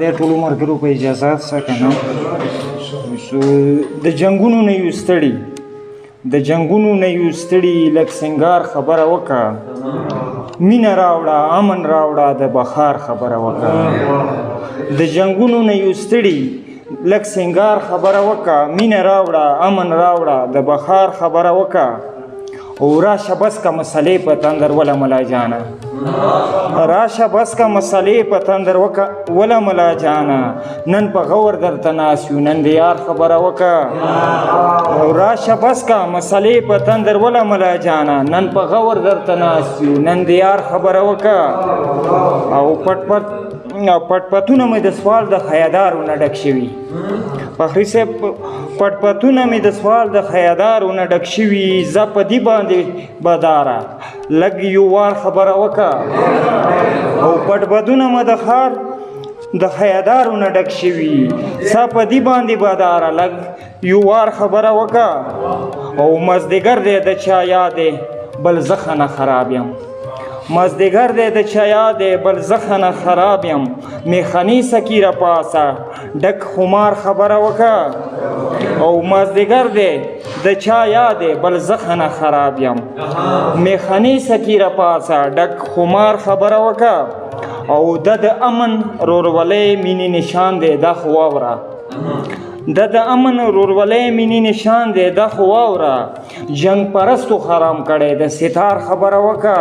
د ټولو ملګرو په اجازه سره کنه. سو د جنگونو نه یو ستړي، د جنگونو نه یو ستړي، لک سنگار خبره وکا، مینه راوړه، امن راوړه، د بخار خبره وکا. د جنگونو نه یو ستړي، لک سنگار خبره وکا، مینه راوړه، امن راوړه، د بخار خبره وکا. او راشه بس کا مسلې په تندر ولا ملا جانا، راشه بس کا مسلې په تندر وکا ولا ملا جانا، نن په غور درته ناس یو، نن د یار خبره وکا. او راشه بس کا مسلې په تندر ولا ملا جانا، نن په غور درته ناس یو، نن د یار خبره وکا. او پټ پټ پټ پتونه مې د سوال د خیادارو نه ډک شوي، فخري صاحب، پټ پتونه مې د سوال د خیادارو نه ډک شوي، زه په دې باندې بداره لږ یو وار خبره وکا. او پټ بدونه مې د خار د خیادارو نه ډک شوي، زه په دې باندې بداره لږ یو وار خبره وکا. او مازدیګر دی د چا یاد دی، بل زه خنه خراب یم، مازدیګر دی د چا یاد دی، بل زه خنه خراب یم، میخانې سکی را پاسه ډک خمار خبره وکا. او مازدیګر دی د چا یاد دی، بل زه خنه خراب یم، میخانې سکی را پاسه ډک خمار خبره وکا. او د امن رورولۍ مینې نشان دی دا خو واوره، د امن رورولۍ مینې نشان دی دا خو واوره، جنگ پرستو خرام کړی د ستار خبره وکا.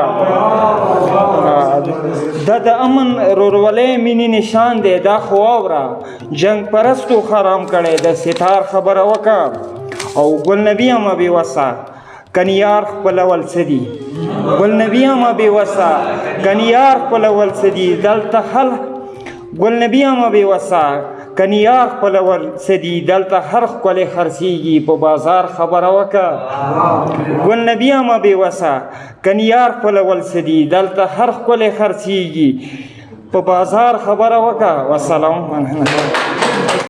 د امن رورولۍ مینې نشان دی دا خو واوره، جنگ پرستو خرام کړی د ستار خبره وکا. او ګل نبی هم بې وسه کنیار خپلول څه دي، ګل نبی هم بې وسه کنیار خپلول څه دي، دلته خل ګل نبی هم بې وسه کنیار خپلول څه دي، دلته هر ښکلی خرڅېږي په بازار خبره وکه. ګل نبی هم بې وسه کنیار خپلول څه دي، دلته هر ښکلی خرڅېږي په بازار خبره وکه. وسلام.